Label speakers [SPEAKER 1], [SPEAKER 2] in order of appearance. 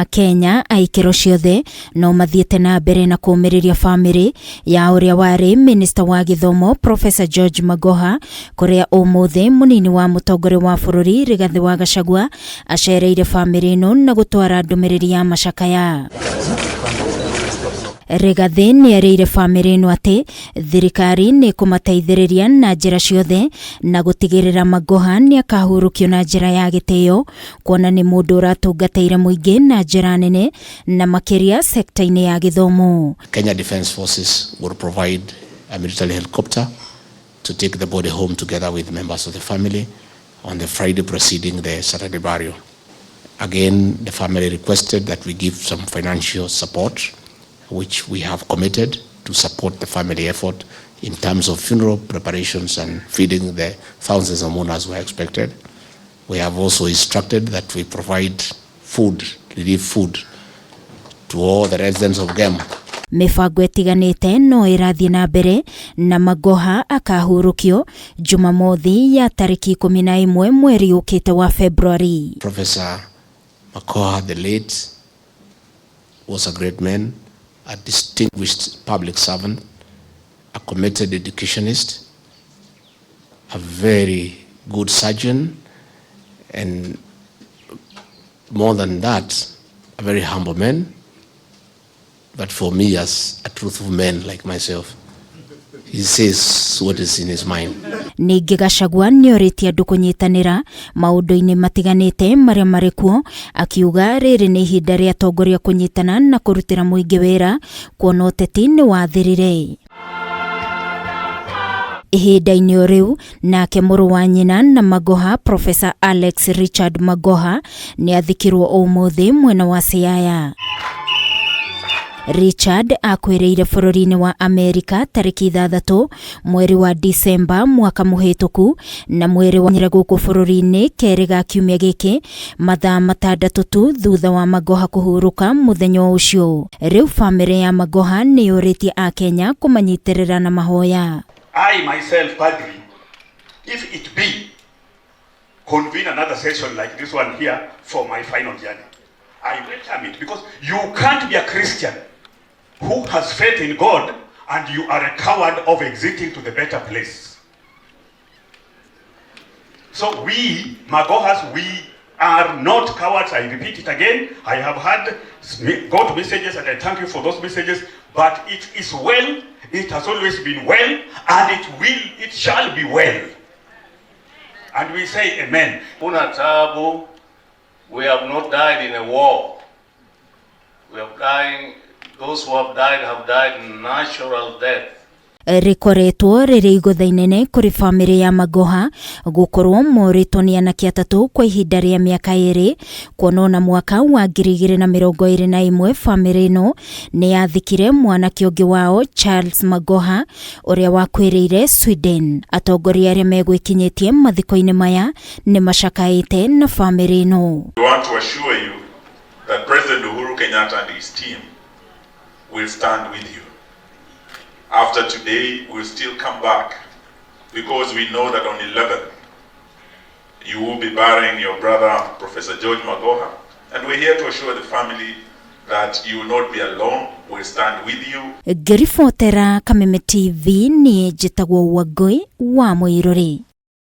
[SPEAKER 1] Akenya a ikĩro ciothe no mathiĩte na mbere na kũũmĩrĩria bamĩrĩ ya ũrĩa warĩ minista wa gĩthomo Professor George Magoha, kũrĩa ũmũthĩ mũnini wa mũtongoria wa bũrũri Rigathĩ wa Gachagua acereire bamĩrĩ ĩno na gũtwara ndũmĩrĩri ya macakaya. Rigathĩ nĩ erĩire bamĩrĩ ĩno atĩ thirikari nĩ ĩkũmateithĩrĩria na njĩra ciothe na gũtigĩrĩra Magoha nĩ akahurũkio na njĩra ya gĩtĩo, kuona nĩ mũndũ ũratungatĩire mũingĩ na njĩra nene na makĩria sekta-inĩ ya gĩthomo.
[SPEAKER 2] Kenya Defence Forces will provide a military helicopter to take the body home together with members of the family on the Friday preceding the Saturday burial. Again, the family requested that we give some financial support, which we have committed to support the family effort in terms of funeral preparations and feeding the thousands of mourners who are expected. We have also instructed that we provide food, relief food, to all the residents of Gem.
[SPEAKER 1] Mĩbango ĩtiganĩte no ĩrathiĩ na mbere na Magoha akahurũkio Jumamothi ya tarĩki 11 mweri ũkĩte wa February.
[SPEAKER 2] Professor Magoha the late was a great man, a distinguished public servant, a committed educationist, a very good surgeon, and more than that, a very humble man. But for me, as a truthful man like myself, he says what is in his mind.
[SPEAKER 1] Ningĩ Gachagua nĩ orĩtie andũ kũnyitanĩra maũndũ-inĩ matiganĩte marĩa marĩ kuo, akiuga rĩrĩ nĩ ihinda rĩa atongoria kũnyitana na kũrutĩra mũingĩ wĩra, kuona ũteti nĩ wathirire. Ihinda-inĩ o rĩu, nake mũrũ wa nyina na Magoha, Professor Alex Richard Magoha, nĩ athikirwo ũmũthĩ mwena wa Siaya. Richard akwĩrĩire bũrũri-inĩ wa Amerika tarĩki 6 mweri wa Disemba mwaka mũhĩtũku, na mwĩrĩ wakinyire gũkũ bũrũri-inĩ kerĩ ga kiumia gĩkĩ, mathaa 6 tu thutha wa Magoha kũhurũka mũthenya ũcio. Rĩu bamĩrĩ ya Magoha nĩ yũrĩtie Akenya kũmanyitĩrĩra na mahoya.
[SPEAKER 3] I myself, Padri, if it be, convene another session like this one here for my final journey. I welcome it because you can't be a Christian who has faith in God and you are a coward of exiting to the better place. So we, Magohas, we are not cowards. I repeat it again. I have had got messages and I thank you for those messages. But it is well, it has always been well, and it shall be well. And we say amen.
[SPEAKER 4] Kuna tabu, we have not died in a war. We have dying, those who have died natural death.
[SPEAKER 1] Rĩkoretwo rĩrĩ igũtha inene kũrĩ bamĩrĩ ya Magoha gũkorwo morĩtwo nĩ anake atatũ kwa ihinda rĩa mĩaka 2, kuona ona mwaka wa 2021 bamĩrĩ ĩno nĩ yathikire mwanake ũngĩ wao, Charles Magoha, ũrĩa wakuĩrĩire Sweden. Atongoria arĩa megwĩkinyĩtie mathiko-inĩ maya nĩ macakaĩte na bamĩrĩ ĩno.
[SPEAKER 5] We want to assure you that President Uhuru Kenyatta and his team will stand with you. After today, we'll still come back because we know that on 11th, you will be burying your brother, Professor George Magoha, and we're here to assure the family that you will not be alone. We'll stand with you.
[SPEAKER 1] Ngĩribotera Kameme TV, niĩ njĩtagwo Wangũi wa Mũirũrĩ.